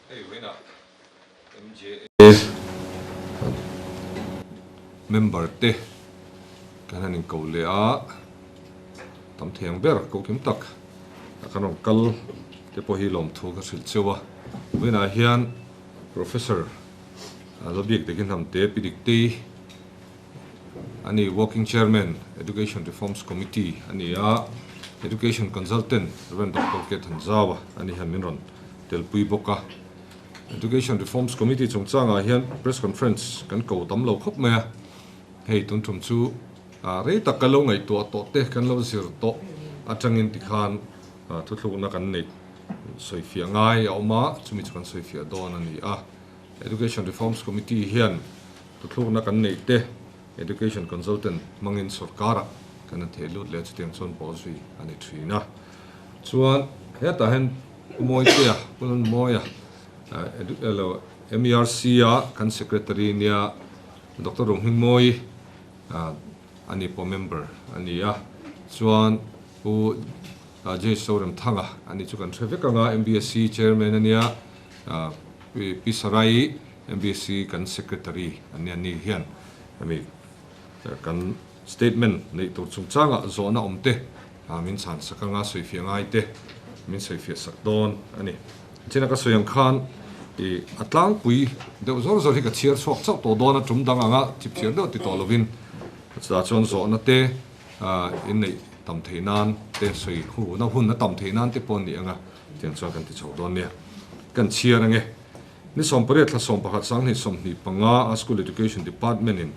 Hei vawiinah MJA member te kan han inko leh a, tam thei ang ber ko kim tak a kan rawn kal te pawh hi lawmthu ka hrilh cheu a. Vawiinah hian Professor Lalbiak Dekin Hnamte Pi Diktei a ni, Working Chairman, Education Reforms Committee a ni a, Education Consultant Rev Doctor K Thanzaua a ni hian min rawn telpui bawk a. Education Reforms Committee chungchangah hian Press Conference kan ko tam lo khawp mai a, hei tun tum chu rei tak kan lo ngaihtuah tawh te, kan lo zir tawh atangin tikhan thuthlukna kan neih sawifiah ngai a awm a, chumi chu kan sawifiah dawn a ni a. Education Reforms Committee hian Thuthlukna kan neih te Education Consultant hmangin sorkarah kan han theh lut leh a, chutiang chuan pawh zui a ni thin a. Chuan hetah hian Pu Mawitea, Pu Lalmawia, elo MERC a kan Secretary nia Doctor Rohmingmawii a ni pawh member a ni a. Chuan Pu J Soremthanga a ni chu kan hre vek ang a, MBSC Chairman a nia, Pi Sarai MBC kan Secretary an nia ni hian hemi kan statement neih tur chungchangah zawhna awm te min chhan sak anga sawifiah ngai te min sawifiah sak dawn a ni. China ka sawi ang khan i a tlangpui deuh zawr zawr hi ka chhiar chhuak chauh tawh dawn a, tum dang anga chip chhiar deuh ti tawh lovin chutah chuan zawhna te inneih tam theih nan te sawi hu na hun a tam theih nan te pawh a ni anga tiang chuan kan ti chho dawn nia. Kan chhiar ange. Ni 18 thla 11 2025 a School Education Department in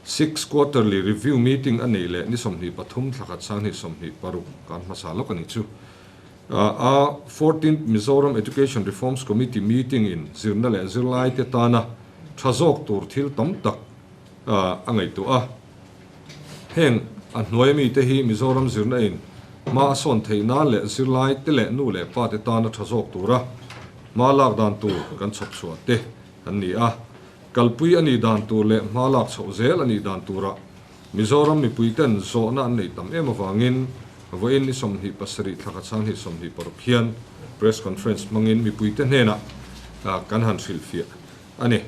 Six Quarterly Review Meeting a neih leh ni 23 thla khat 2026 kan hmasa lawk a ni chu. A Fourteenth Mizoram Education Reforms Committee Meeting in zirna leh zirlaite tana tha zawk tur thil tam tak a ngaihtuah a. Heng a hnuai mite hi Mizoram zirna in hma a sawn theih nan leh zirlaite leh nu leh pate tana tha zawk tura Hma lak dan tur kan chhawp chhuah te an ni a, kalpui a nih dan tur leh hma lak chhoh zel a nih dan turah Mizoram mipuiten zawhna an neih tam em avangin vawiin ni 27 thla kha chang hi 26 hian Press Conference hmangin mipuite hnenah kan han hrilhfiah a ni.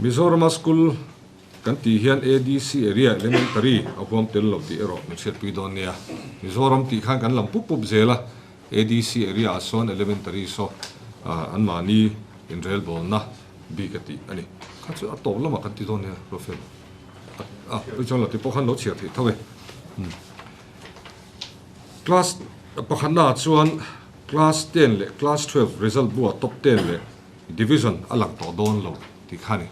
Mizorama school kan tih hian ADC area Elementary a huam tel lo tih erawh min hriatpui dawn nia. Mizoram tih khan kan lam pup pup zel a. ADC area ah sawn Elementary saw an mahni inrelbawlna bik a tih a ni. Kha chu a tawp lamah kan ti dawn nia Rofel. A tui chuan lo ti pawh khan lo chhiar theih tho e. Class pakhatna ah chuan Class 10 leh Class 12 result buah top 10 leh division a lang tawh dawn lo tih kha a ni.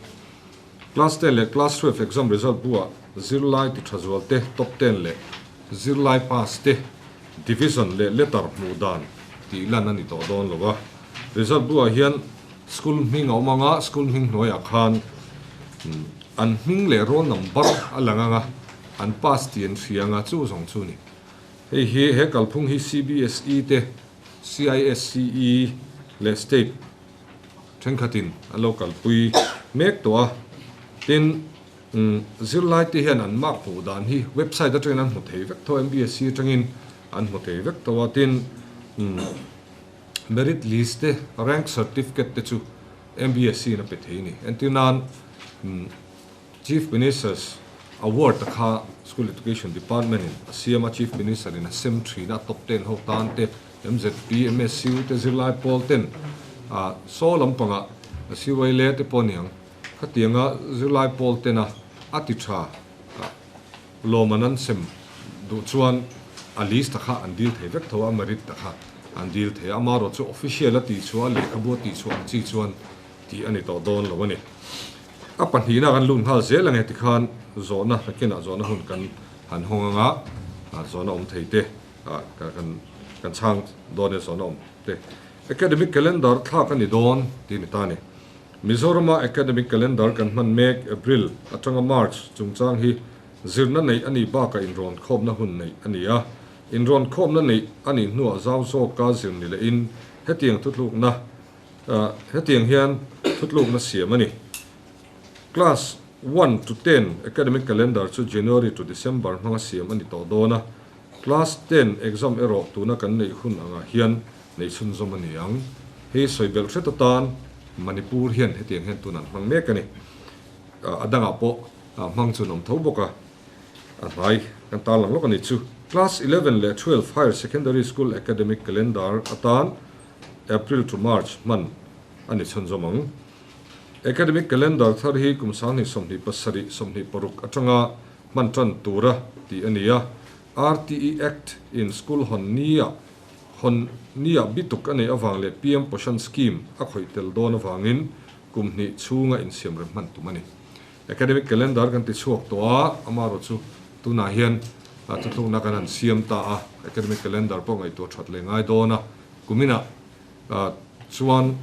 Class 10 leh Class 12 exam result buah zirlai ti tha zual te top 10 leh zirlai pass te Division leh letter hmuh dan tih lan a ni tawh dawn lo a. Result buah hian school hming a awm ang a, school hming hnuaiah khan an hming leh roll number a lang ang a, an pass tih an hria ang a, chu zawng chu a ni. Hei hi he kalphung hi CBSE te, CISCE leh state thenkhatin an lo kalpui mek tawh a, tin, Zirlai te hian an mark hmuh dan hi website atangin an hmu thei vek tho a, MBSC atangin an hmu thei vek tho a, tin merit list te rank certificate te chu MBSC in a pe thei a ni. Entir nan Chief Minister's Award a kha School Education Department in a siam a, Chief Minister in a sem thin a, top ten ho tan te MZP, MSU te zirlai pawl ten saw lampangah CYLA te pawh a ni ang. Khatianga zirlai pawl tena a ti tha lawm an sem duh chuan a list a kha an dil thei vek tho a, merit a kha an dil thei a, amaherawh chu official a tih chhuah a, lehkhabu a tih chhuah ang chi chuan tih a ni tawh dawn lo a ni. A pahnihna kan lut nghal zel ang e tikhan zawhna nakinah zawhna hun kan han hawng anga zawhna awm thei te kan chhang dawn e zawhna awm te. Academic calendar thlak a ni dawn tih a ni ta a ni. Mizorama academic calendar kan hman mek April atanga March chungchang hi zirna neih a nih bakah inrawn khawmna hun neih a ni a. Inrawn khawmna neih a nih hnuah zau zawka zir ni lehin hetiang thutlukna hetiang hian thutlukna siam a ni. Class 1 to 10 academic calendar chu January to December hmanga siam a ni tawh dawn a. Class 10 exam erawh tuna kan neih hun angah hian neih chhunzawm a ni ang. Hei sawi belh hret atan Manipur hian hetiang hian tun an hmang mek a ni. A dangah pawh hmang chu an awm tho bawk a, a hnai kan tarlang lawk a ni chu. Class 11 leh 12 Higher Secondary School Academic Calendar atan April to March hman a ni chhunzawm ang. Academic Calendar thar hi kum 2027, 26 atanga hman tan tura tih a ni a, RTE Act in school hawn nia hawn nia bituk a neih avang leh PM Poshan Scheme a khawih tel dawn avangin kum hnih chhunga insiamrem hman tum a ni. Academic Calendar kan ti chhuak tawh a, amaherawh chu tunah hian thuthlukna kan han siam ta a, Academic Calendar pawh ngaihtuah that leh ngai dawn a, kuminah chuan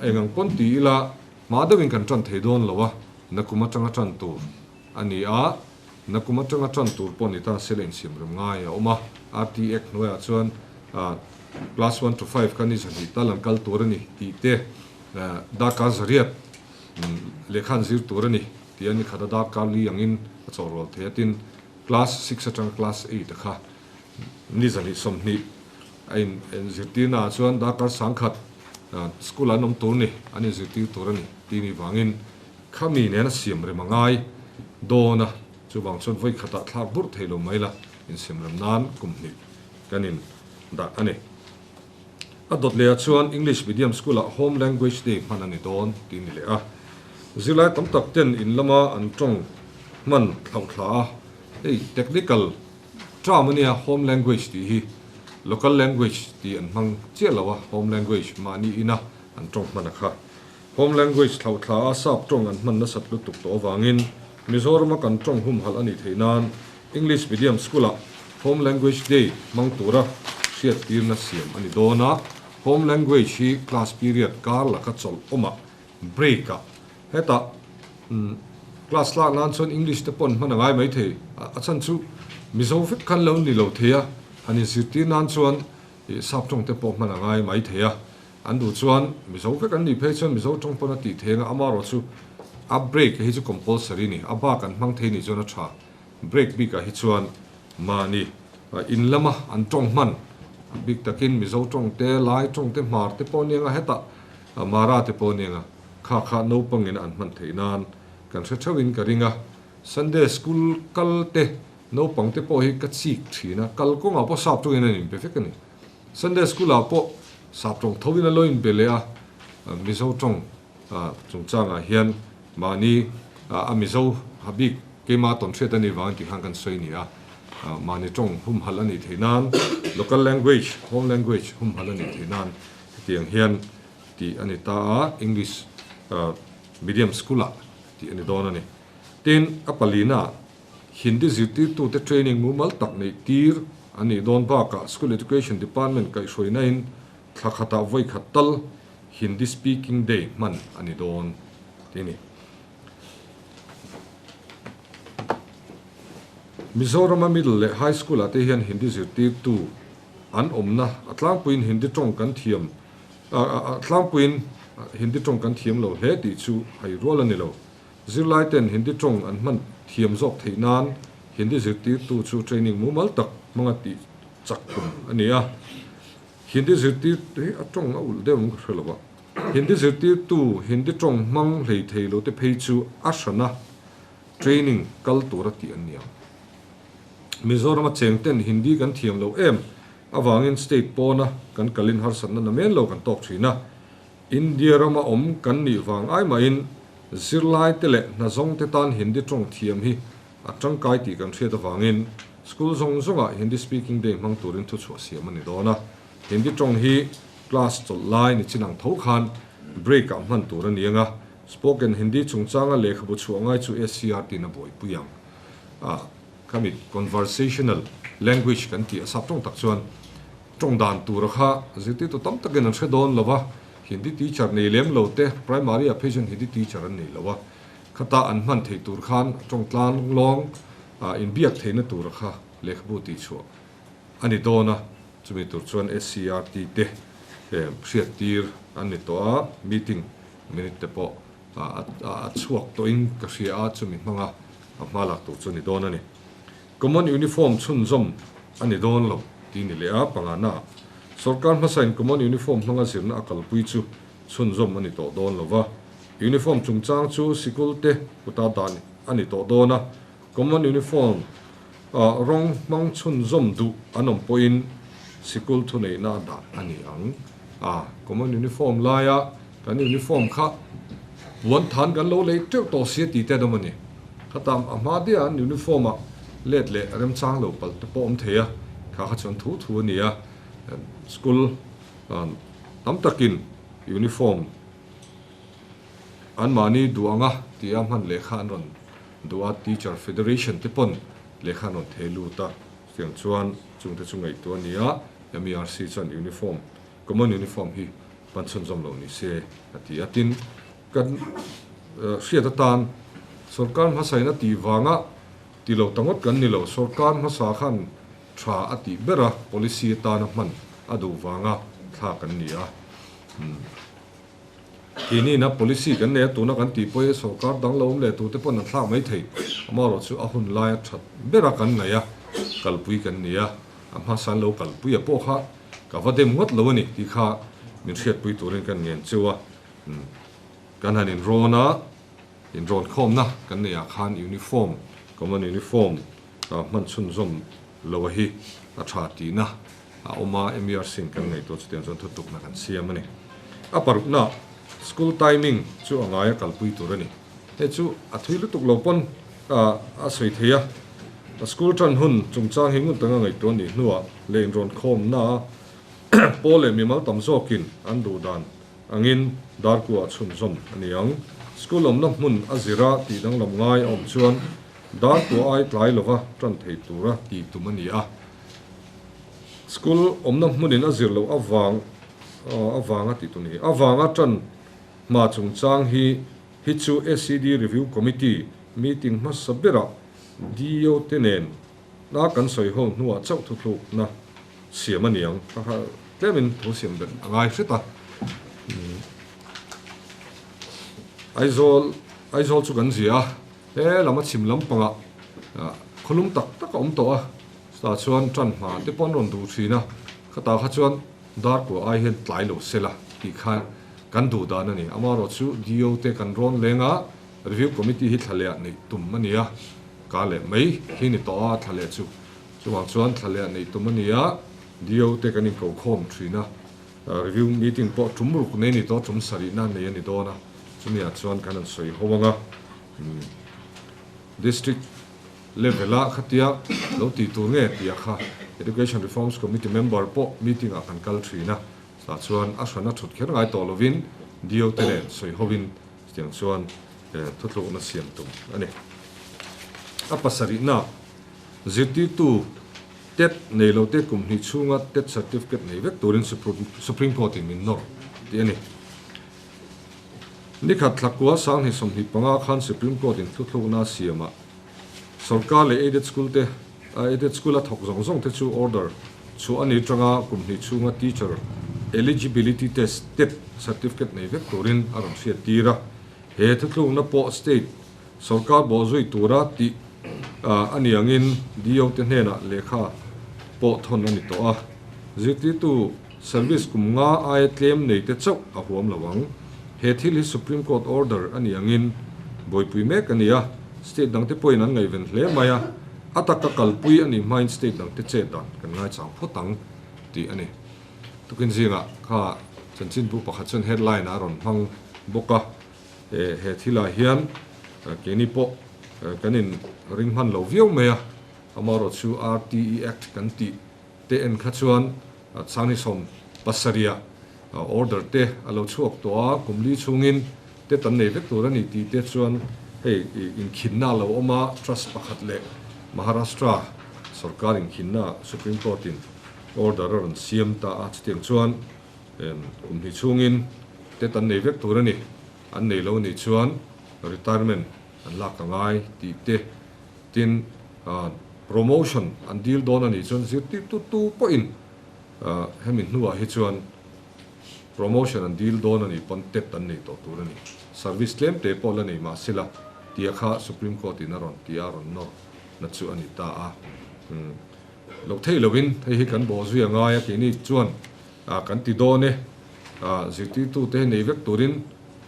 eng ang pawn ti ila hma deuhin kan tan thei dawn lo a, nakum atanga tan tur a ni a, nakum atanga tan tur pawh ni ta se la insiamrem ngai a awm a, RT Act hnuaiah chuan class one to five kha ni zahnih tal an kal tur a ni tih te darkar zariat lehkha an zir tur a ni tih a ni khat a, darkar li angin a chawhrual thei a, tin class six atanga class eight a kha ni zahnih 20 a in zirtirna ah chuan darkar sangkhat school an awm tur ni an in zirtir tur a ni tih ni vangin khami nen a siam rem a ngai dawn a, chuvang chuan vawi khatah thlak burh thei lo mai la insiam rem nan kum hnih kan in dah a ni. A dawt leh ah chuan English medium school ah Home Language Day hman a ni dawn tih a ni leh a. Zirlai tam tak ten in lama an tawng hman thlauh thla a, hei technical term a nia home language tih hi local language tih an hmang chiah lo a, home language mahni ina an tawng hman a kha. Home language thlauh thla a sap tawng an hman nasat lutuk tawh avangin Mizorama kan tawng humhalh a nih theih nan English medium school ah Home Language Day hmang tura hriattirna siam a ni dawn a, Home Language hi class period kar laka chawlh awmah break ah hetah class lak nan chuan English te pawh an hman a ngai mai thei, a chhan chu Mizo vek khan lo ni lo thei a, han inzirtir nan chuan sap tawng te pawh hman a ngai mai thei a, an duh chuan Mizo vek an nih phei chuan Mizo tawng pawn a tih thei anga amaherawh chu a break hi chu compulsory ni, a bak an hmang thei nih chuan a tha. Break bikah hi chuan mahni in lama an tawng hman bik takin Mizo tawng te, Lai tawng te, Hmar te pawh aniang a, hetah Mara te pawh aniang a, kha kha naupangin an hman theih nan kan hre theuhin ka ring a. Sunday school kal te naupang te pawh hi ka chik thin a, kal kawngah pawh sap tawngin an inbe vek a ni. Sunday school ah pawh sap tawng tho in a lo inbe leh a, Mizo tawng chungchangah hian mahni a Mizo ha bik keimah tawn hriat a nih vangin tih khan kan sawi a ni a, mahni tawng humhalh a nih theih nan local language, home language humhalh a nih theih nan hetiang hian tih a ni ta a, English medium school ah tih a ni dawn a ni. Tin, a palina Hindi zirtirtute training mumal tak neih tir a nih dawn bakah School Education Department kaihhruaina in thla khatah vawi khat tal Hindi Speaking Day hman a ni dawn tih a ni. Mizorama Middle leh High School ah te hian Hindi zirtirtu an awmna a tlangpuiin Hindi tawng kan thiam a tlangpuiin Hindi tawng kan thiam lo hle tih chu hai rual a ni lo. Zirlai ten Hindi tawng an hman thiam zawk theih nan Hindi zirtirtu chu training mumal tak hmanga tih chak tum a ni a. Hindi zirtir hi a tawng a ulh deuh ang ka hre lo a. Hindi zirtirtu Hindi tawng hmang hlei thei lo te phei chu a hrana training kal tura tih an ni ang. Mizorama cheng ten Hindi kan thiam lo em avangin state pawna kan kalin harsatna namen lo kan tawk thin a. India rama awm kan nih vang ai mahin zirlai te leh hnazawng te tan Hindi tawng thiam hi a tangkai tih kan hriat avangin School zawng zawngah Hindi Speaking Day hmang turin thuchhuah siam a ni dawn a. Hindi tawng hi class chawlh lai ni chin ang tho khan break ah hman tur a ni ang a, Spoken Hindi chungchanga lehkhabu chhuah ngai chu SCERT in a buaipui ang. Ah, khami conversational language kan tih a sap tawng tak chuan tawng dan tura kha zirtirtu tam takin an hre dawn lo va, Hindi teacher nei lem lo te primary ah phei chuan Hindi teacher an nei lo a, khata an hman theih tur khan tawng tlang lawng ah inbiak theihna tura kha lehkhabu tihchhuah a ni dawn a, chumi tur chuan SCERT te hriattir an ni tawh a, meeting minute te pawh a chhuak tawhin ka hria a, chumi hmanga a hma lak tur chu a ni dawn a ni. Common Uniform chhunzawm a ni dawn lo tih ni leh a, pangana. Sorkar hmasain common uniform hmanga zirna a kalpui chu chhunzawm a ni tawh dawn lo va, uniform chungchang chu sikul te kuta dan a ni tawh dawn a, common uniform rawng hmang chhunzawm duh an awm pawhin sikul thuneihna a dah a ni ang. A, common uniform laia kan uniform kha puan than kan lo lei teuh tawh si a ti te an awm a ni. Khata a hma deuh an uniform ah let leh remchang lo palh te pawh awm thei a, kha kha chuan thu thu a ni a, school tam takin uniform anmahni duh anga tia hman lehkha an rawn duh a, Teacher Federation te pawn lehkha an rawn thei lut a, chutiang chuan chungte chu ngaihtuah a ni a, MERC chuan uniform, common uniform hi hman chhunzawm lo ni se a ti a, tin kan hriat atan sorkar hmasain a tih vanga ti lo ta ngawt kan ni lo, sorkar hmasa khan tha a tih ber a, policy atana hman a duh vanga thlak an ni a. Keiniina policy kan nei a, tuna kan tih pawh hi sorkar dang lo awm leh tute pawn an thlak mai thei. Amaherawhchu a hun laia that bera kan ngaih a, kalpui kan ni a, a hmasan lo kalpuia pawh kha ka va dem ngawt lo a ni tih kha min hriatpui turin kan ngen cheu a. Kan han inrawn a, inrawn khawmna kan neih ah khan uniform, common uniform hman chhunzawm lo a hi a tha tihna a awm a, MERC in kan ngaihtuah chutiang chuan thutukna kan siam a ni. A parukna, school timing chu a ngaia kalpui tur a ni. Hei chu a thui lutuk lo pawn a sawi thei a, school tan hun chungchang hi ngun tanga ngaihtuah nih hnuah leh inrawn khawmna pawl leh mimal tam zawkin an duh dan angin darkuah chhunzawm a ni ang. School awmna hmun a zira tih danglam ngai a awm chuan darkuah ai tlai lova tan thei tura tih tum a ni a. School awmna hmunin a zir loh avang avanga tih tur ni avanga tan hma chungchang hi hi chu SED Review Committee meeting hmasa berah DO te nen na kan sawi ho hnuah chauh thuthlukna siam a ni ang. Kha kha tlemin thu siam belh a ngai hret a. Aizawl Aizawl chu kan zia a, he lam a chhim lampangah khawlum tak tak a awm tawh a. Chutah chuan tan hma te pawh an rawn duh thin a, khatah kha chuan darkua ai hian tlai lo sela tih kha kan duh dan a ni. Amaherawhchu DO te kan rawn leng a, Review Committee hi thla leh ah neih tum a ni a, ka leh mai hi ni tawh a thla leh chu. Chuvang chuan thla leh ah neih tum a ni a, DO te kan inko khawm thin a, Review meeting pawh tum ruk nei ni tawh, tum sarihna nei a ni dawn a, chumi ah chuan kan han sawi ho ang a, District Level a khatia lo tih tur nge tih ah kha Education Reforms Committee member pawh meeting ah kan kal thin a, chutah chuan a hrana thut kher ngai tawh lovin DO te nen sawi hovin chutiang chuan thuthlukna siam tum a ni. A pasarihna, zirtirtu tet nei lo te kum hnih chhunga tet certificate nei vek turin Supreme Court in min nawr tih a ni. Nikhat thlakua sanghnih 25 khan Supreme Court in thuthlukna a siam ah Sorkar leh aided school te aided school a thawk zawng zawng te chu order chhuah a ni tanga kum hnih chhunga teacher eligibility test, tet, certificate nei vek turin a rawn hriat tir a. He thuthlukna pawh state sorkar bawhzui tura tih a ni angin DO te hnenah lehkha pawh thawn a ni tawh a. Zirtirtu service kum nga aia tlem nei te chauh a huam lo ang. He thil hi Supreme Court order a ni angin buaipui mek a ni a, state dangte pawhin an ngaihven hle mai a, a taka kalpui a nih hmain state dangte chet dan kan ngaichang phawt ang tih a ni. Tukin zingah kha chanchinbu pakhat chuan headline a rawn hmang bawk a, he thilah hian keini pawh kan in ring hman lo viau mai a, amaherawhchu RTE Act kan tih te en kha chuan Changni 70ah order te a lo chhuak tawh a, kum li chhungin te tan nei vek tur a ni tih te chuan hei inkhinna a lo awm a, trust pakhat leh Maharashtra sorkar inkhinna Supreme Court in order a rawn siam ta a, chutiang chuan kum hnih chhungin te tan nei vek tur a ni, an nei lo nih chuan retirement an lak a ngai tih te. Tin, promotion an dil dawn a nih chuan zirtirtu tu pawhin hemi hnuah hi chuan promotion an dil dawn a nih pawn tet an nei tawh tur a ni. Service tlem te pawh la nei mah sela tia kha Supreme Court in a rawn ti a, a rawn nawr na chu a ni ta a. Loh theih lovin hei hi kan bawhzui a ngai a, keini chuan. Kan ti dawn e, zirtirtute hi nei vek turin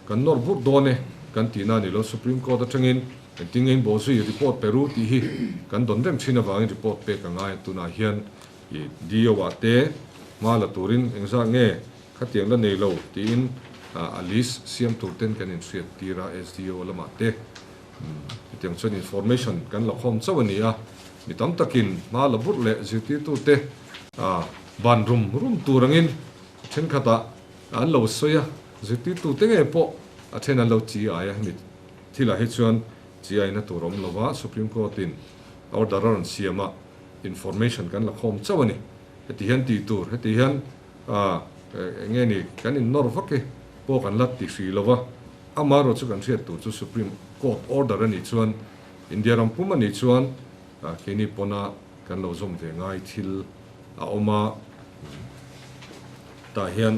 kan nawr bur dawn e kan tihna a ni lo. Supreme Court atangin engtin nge in bawhzui report pe ru tih hi kan dawn reng thin avangin report pek a ngai a. Tunah hian i DO ah te hma la turin engzah nge khatiang la nei lo tiin a list siam tur ten kan inhriat tir a, SDO lamah te hetiang chuan information kan la khawm chauh a ni a. Mi tam takin hma la burh leh zirtirtute ban rum rum tur angin thenkhatah an lo sawi a, zirtirtute ngei pawh a then an lo chi ai a, hemi thilah hi chuan chi aina tur awm lova Supreme Court in order a rawn siam a, information kan la khawm chauh a ni. Heti hian tih tur, heti hian eng nge ni kan innawr vak e pawh kan la ti hrih lova, amaherawh chu kan hriat tur chu Supreme Court order a nih chuan India ram pum a nih chuan keini pawna kan lo zawm ve ngai thil a awm a, tah hian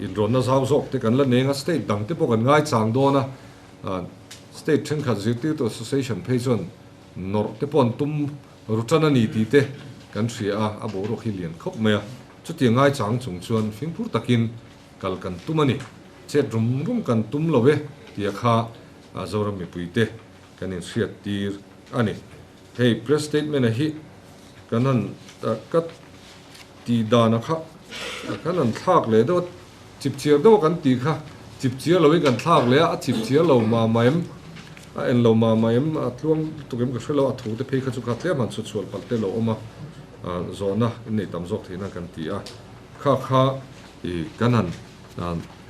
inrawnna zau zawk te kan la neng a, state dang te pawh kan ngaichang dawn a, state thenkhat zirtirtu association phei chuan nawrh te pawh an tum ru tan a ni tih te kan hria a, a boruak hi lian khawp mai a, chutiang ngaichang chung chuan fimkhur takin kal kan tum a ni, chet rum rum kan tum lo e tia kha Zoram mipuite kan inhriat tir a ni. Hei press statement a hi kan han ka tih dan a kha kan han thlak leh deuh a, chip chiar deuh a kan tih kha chip chiar lo in kan thlak leh a, a chip chiar lo mah mah em, a en lo mah mah em, a tluang lutuk em ka hre lo, a thu te phei kha chu kha tlem han chhut chhual palh te lo awm a, zawhna in nei tam zawk theihna kan ti a, kha kha i kan han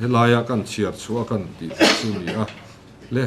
helaia kan chhiar chhuah a kan tih theih chu ni a le.